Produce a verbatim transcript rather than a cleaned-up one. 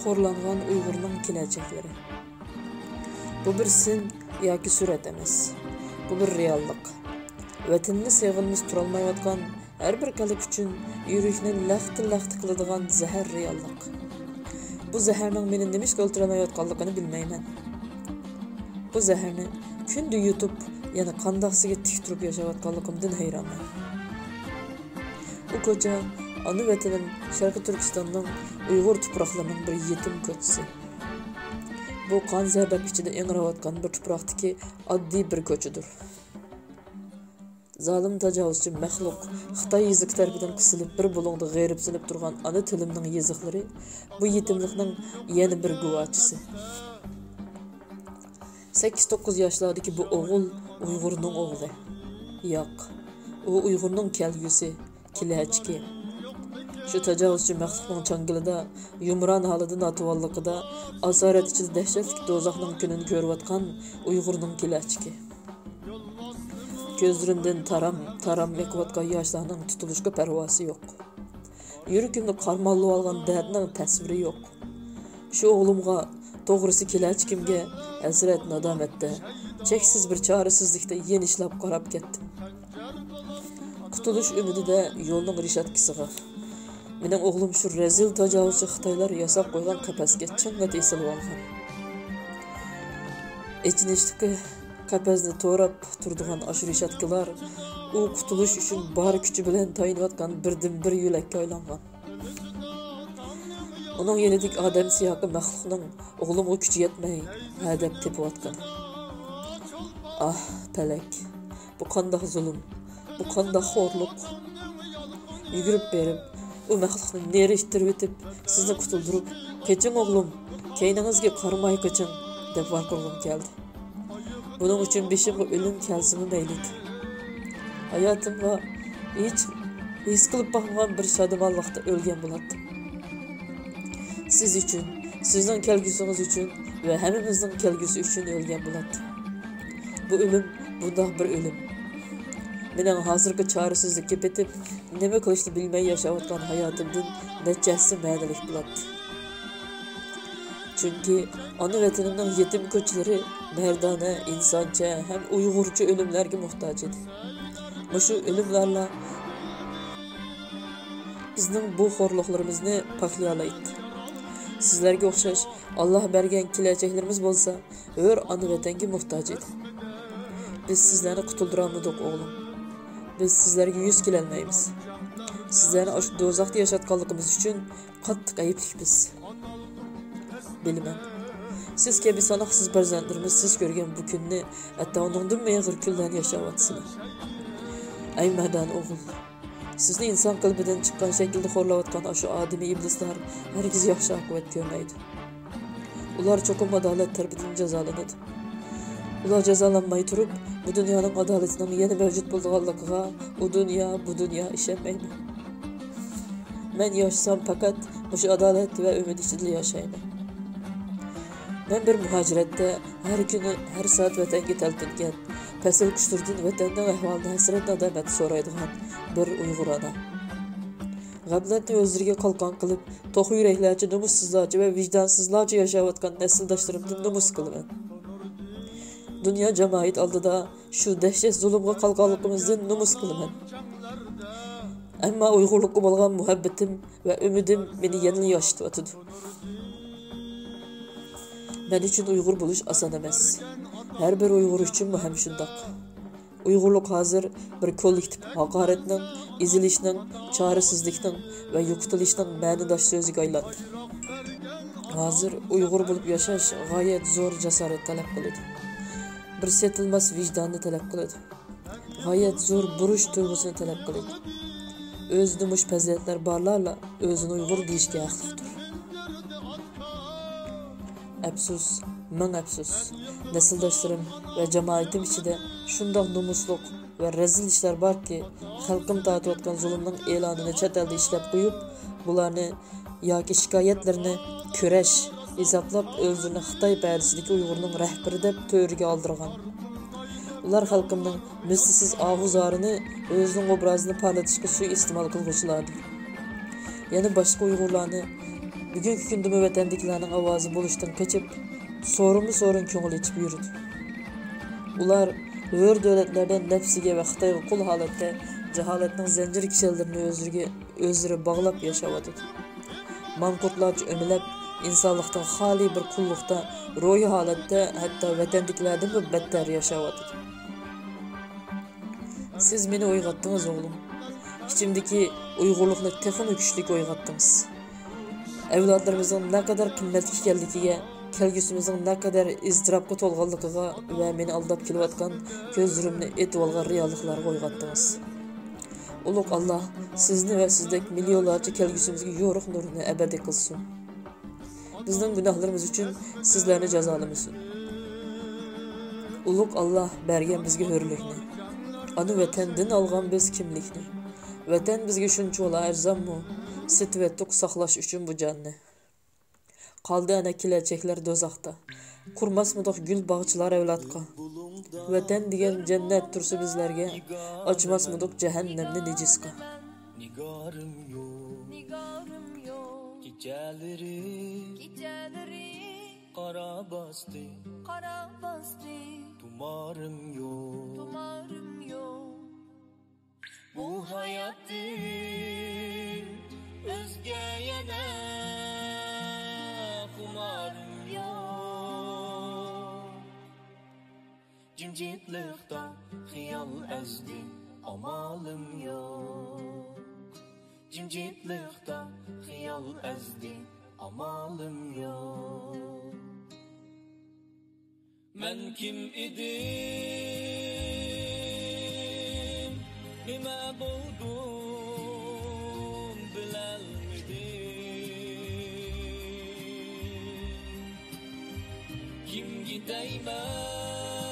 خورلانغان ئۇيغۇرنىڭ كېلەچەكلىرى. بۇ بىر سىن ياكى سۈرەت ئەمەس. بۇ بىر رېئاللىق. ۋەتىنىنى سېغىنمىسا تۇرالمايۋاتقان ھەر بىر قەلب ئۈچۈن يۈرىكىنى لەختە-لەختە قىلىدىغان زەھەر رېئاللىق. بۇ زەھەرنىڭ مېنى نېمىشقا ئۆلتۈرەلمەيۋاتقانلىقىنى بىلمەيمەن. بۇ زەھەرنى كۈندە يۇتۇپ، يەنە قانداقسىگە تىك تۇرۇپ ياشاۋاتقانلىقىمدىن ھەيرانمەن. ئۇ كوچا ئانا ۋەتىنىم شەرقىي تۈركىستاننىڭ ئۇيغۇر تۇپراقلىرىنىڭ بىر يېتىم كوچىسى. بۇ قان زەرداب ئىچىدە ئىڭراۋاتقان بىر تۇپراقتىكى ئاددىي بىر كوچىدۇر. زالىم تاجاۋۇزچى مەخلۇق خىتاي يېزىقى تەرىپىدىن قىسىلىپ، بىر بۇلۇڭدا غېرىبسىنىپ تۇرغان ئانا تىلىمنىڭ يېزىقلىرى بۇ يېتىملىقنىڭ يەنە بىر گۇۋاھچىسى. سەككىز توققۇز ياشلاردىكى بۇ ئوغۇل ئۇيغۇرنىڭ ئوغلى. ياق، ئۇ ئۇيغۇرنىڭ كەلگۈسى، كېلەچىكى. شۇ تاجاۋۇزچى مەخلۇقنىڭ چاڭگىلىدا يۇمران ھالىدا ناتىۋانلىقىدا، ئاسارەت ئىچىدە دەھشەتلىك دوزاخنىڭ كۈنىنى كۆرۈۋاتقان ئۇيغۇرنىڭ كېلەچىكى. كۆزلىرىمدىن تارام-تارام ئېقىۋاتقان ياشلارنىڭ تۇتۇلۇشقا پەرۋاسى يوق. يۈرىكىمنى قارماللىۋالغان دەردنىڭ تەسۋىرى يوق. شۇ ئوغلۇمغا، توغرىسى كېلەچىكىمگە ھەسرەت-نادامەتتە، چەكسىز بىر چارىسىزلىكتە يېنىشلاپ قاراپ كەتتىم. قۇتۇلۇش ئۈمىدىدە يولنىڭ رېشاتكىسىغا، مېنىڭ ئوغلۇم شۇ رەزىل تاجاۋۇزچى خىتايلار ياساپ قويغان قەپەسكە چىڭڭىدە ئېسىلىۋالغان. ئېچىنىشلىقى، قەپەسنى توراپ تۇرىدىغان ئاشۇ رېشاتكىلار ئۇ قۇتۇلۇش ئۈچۈن بار كۈچى بىلەن تايىنىۋاتقان بىردىنبىر يۆلەككە ئايلانغان. ئۇنىڭ يېنىدىكى ئادەم سىياقى مەخلۇقنىڭ ئوغلۇمغا كۈچى يەتمەي ھە دەپ تېپىۋاتقىنى. ئاھ، پەلەك، بۇ قانداق زۇلۇم، بۇ قانداق خورلۇق! يۈگۈرۈپ بېرىپ، ئۇ مەخلۇقنى نېرى ئىتتىرىۋېتىپ، سىزنى قۇتۇلدۇرۇپ، «قېچىڭ ئوغلۇم، كەينىڭىزگە قارىماي قېچىڭ» دەپ ۋارقىرىغۇم كەلدى. بۇنىڭ ئۈچۈن بېشىمغا ئۆلۈم كەلسىمۇ مەيلىدى. ھاياتىمغا ھېچ ھېس قىلىپ باقمىغان بىر شادىمانلىقتا ئۆلگەن بولاتتىم. سىز ئۈچۈن، سىزنىڭ كەلگۈسىڭىز ئۈچۈن ۋە ھەممىمىزنىڭ كەلگۈسى ئۈچۈن ئۆلگەن بولاتتىم. بۇ ئۆلۈم بۇنداق بىر ئۆلۈم. مېنىڭ ھازىرقى چارىسىزلىككە پېتىپ، نېمە قىلىشنى بىلمەي ياشاۋاتقان ھاياتىمدىن نەچچە ھەسسە مەنىلىك بولاتتى. چۈنكى ئانا ۋەتىنىمنىڭ يېتىم كوچىلىرى مەردانە، ئىنسانچە ھەم ئۇيغۇرچە ئۆلۈملەرگە موھتاج ئىدى. مۇشۇ ئۆلۈملەرلا بىزنىڭ بۇ خورلۇقلىرىمىزنى پاكلىيالايتتى. سىزلەرگە ئوخشاش ئاللا بەرگەن كېلەچەكلىرىمىز بولسا ھۆر ئانا ۋەتەنگە موھتاج ئىدى. بىز سىزلەرنى قۇتۇلدۇرالمىدۇق، ئوغلۇم. بىز سىزلەرگە يۈز كېلەلمەيمىز. سىزلەرنى ئاشۇ دوزاختا ياشاتقانلىقىمىز ئۈچۈن قاتتىق ئەيىبلىك بىز. بىلىمەن. سىز كەبى ساناقسىز پەرزەنتلىرىمىز سىز كۆرگەن بۇ كۈننى، ھەتتا ئۇنىڭدىنمۇ ئېغىر كۈنلەرنى ياشاۋاتىسىلەر. ئەي مەردان ئوغۇل! سىزنى ئىنسان قېلىپىدىن چىققان شەكىلدە خورلاۋاتقان ئاشۇ ئادىمىي ئىبلىسلار ھەرگىز ياخشى ئاقىۋەت كۆرمەيدۇ. ئۇلار چوقۇم ئادالەت تەرىپىدىن جازالىنىدۇ. ئۇلار جازالانماي تۇرۇپ، بۇ دۇنيانىڭ ئادالىتىنىڭ يەنە مەۋجۇت بولىدىغانلىقىغا ئۇ دۇنيا، بۇ دۇنيا ئىشەنمەيدۇ. مەن ياشىسام، پەقەت مۇشۇ ئادالەت ۋە ئۈمىد ئىچىدىلا ياشايمەن. مەن بىر مۇھاجىرەتتە ھەر كۈنى، ھەر سائەت ۋەتەنگە تەلپۈنگەن، پەسىل قۇشلىرىدىن ۋەتەننىڭ ئەھۋالىنى ھەسرەت-نادامەتتە سورايدىغان بىر ئۇيغۇر ئانا. غەپلەتنى ئۆزلىرىگە قالقان قىلىپ، توخۇ يۈرەكلەرچە، نومۇسسىزلارچە ۋە ۋىجدانسىزلارچە ياشاۋاتقان نەسىلداشلىرىمدىن نومۇس قىلىمەن. دۇنيا جامائىتى ئالدىدا شۇ دەھشەت زۇلۇمغا قالقانلىقىمىزدىن نومۇس قىلىمەن. ئەمما ئۇيغۇرلۇققا بولغان مۇھەببىتىم ۋە ئۈمىدىم مېنى يەنىلا ياشىتىۋاتىدۇ. مەن ئۈچۈن ئۇيغۇر بولۇش ئاسان ئەمەس. ھەر بىر ئۇيغۇر ئۈچۈنمۇ ھەم شۇنداق. ئۇيغۇرلۇق ھازىر بىر كوللېكتىپ ھاقارەتنىڭ، ئېزىلىشنىڭ، چارىسىزلىكنىڭ ۋە يوقىتىلىشنىڭ مەنىداش سۆزىگە ئايلاندى. ھازىر ئۇيغۇر بولۇپ ياشاش غايەت زور جاسارەت تەلەپ قىلىدۇ. بىر سېتىلماس ۋىجداننى تەلەپ قىلىدۇ. غايەت زور بۇرچ تۇيغۇسىنى تەلەپ قىلىدۇ. ئۆزىدە مۇشۇ پەزىلەتلەر بارلارلا ئۆزىنى ئۇيغۇر دېيىشكە ھەقلىقتۇر. ئەپسۇس، مىڭ ئەپسۇس، نەسىلداشلىرىم ۋە جامائىتىم ئىچىدە شۇنداق نومۇسلۇق ۋە رەزىل ئىشلار باركى، خەلقىم تارتىۋاتقان زۇلۇمنىڭ ئېلانىنى چەت ئەلدە ئىشلەپ قويۇپ، بۇلارنى ياكى شىكايەتلىرىنى كۈرەش ھېسابلاپ، ئۆزلىرىنى خىتاي پەدىسىدىكى ئۇيغۇرنىڭ رەھبىرى دەپ تۆرىگە ئالدۇرغان. ئۇلار خەلقىمنىڭ مىسلىسىز ئاھۇ-زارىنى ئۆزىنىڭ ئوبرازىنى پارلىتىشقا سۇيىئىستېمال قىلغۇچىلاردۇر. يەنە باشقا ئۇيغۇرلارنى بۈگۈنكى كۈندىمۇ ۋەتەندىكىلەرنىڭ ئاۋازى بولۇشتىن قېچىپ، سورۇنمۇ سورۇن كۆڭۈل ئېچىپ يۈرىدۇ. ئۇلار ھۆر دۆلەتلەردە نەپسىگە ۋە خىتايغا قۇل ھالەتتە، جاھالەتنىڭ زەنجىر كىشەنلىرىنى ئۆزلىرىگە، ئۆزلىرى باغلاپ ياشاۋاتىدۇ. ماڭقۇرتلارچە ئۆمىلەپ، ئىنسانلىقتىن خالىي بىر قۇللۇقتا، روھىي ھالەتتە، ھەتتا ۋەتەندىكىلەردىنمۇ بەتتەر ياشاۋاتىدۇ. سىز مېنى ئويغاتتىڭىز، ئوغلۇم. ئىچىمدىكى ئۇيغۇرلۇقنى تېخىمۇ كۈچلۈك ئويغاتتىڭىز. ئەۋلادلىرىمىزنىڭ نەقەدەر قىممەتلىك ئىكەنلىكىگە، كەلگۈسىمىزنىڭ نەقەدەر ئىزتىراپقا تولغانلىقىغا ۋە مېنى ئالداپ كېلىۋاتقان كۆزلىرىمنى ئېتىۋالغان رېئاللىقلارغا ئويغاتتىڭىز. ئۇلۇغ ئاللا سىزنى ۋە سىزدەك مىليونلارچە كەلگۈسىمىزگە يورۇق نۇرىنى ئەبەدىي قىلسۇن. بىزنىڭ گۇناھلىرىمىز ئۈچۈن سىزلەرنى جازالىمىسۇن. ئۇلۇغ ئاللا بەرگەن بىزگە ھۆرلۈكنى، ئانا ۋەتەندىن ئالغان بىز كىملىكنى. ۋەتەن بىزگە شۇنچىۋالا ئەرزانمۇ؟ سېتىۋەتتۇق ساقلاش ئۈچۈن بۇ جاننى. قالدى ئەنە كېلەچەكلەر دوزاختا. قۇرماسمىدۇق گۈل باغچىلار ئەۋلادقا؟ ۋەتەن دېگەن جەننەت تۇرسا بىزلەرگە، ئاچماسمىدۇق جەھەننەمنى نىجىسقا؟ نىگارىم يوق، نىگارىم يوق. كېچەلىرى، كېچەلىرى. قارا باستى، قارا باستى. تۇمارىم يوق، تۇمارىم يوق. بۇ ھاياتتىن ئۆزگە يەنە خۇمارىم يوق. جىمجىتلىقتا خىيال ئەزدى، ئامالىم يوق. جىمجىتلىقتا خىيال ئەزدى، ئامالىم يوق. مەن كىم ئىدىم، نېمە بولدۇم، بىلەلمىدىم. كىمگە دەيمەن؟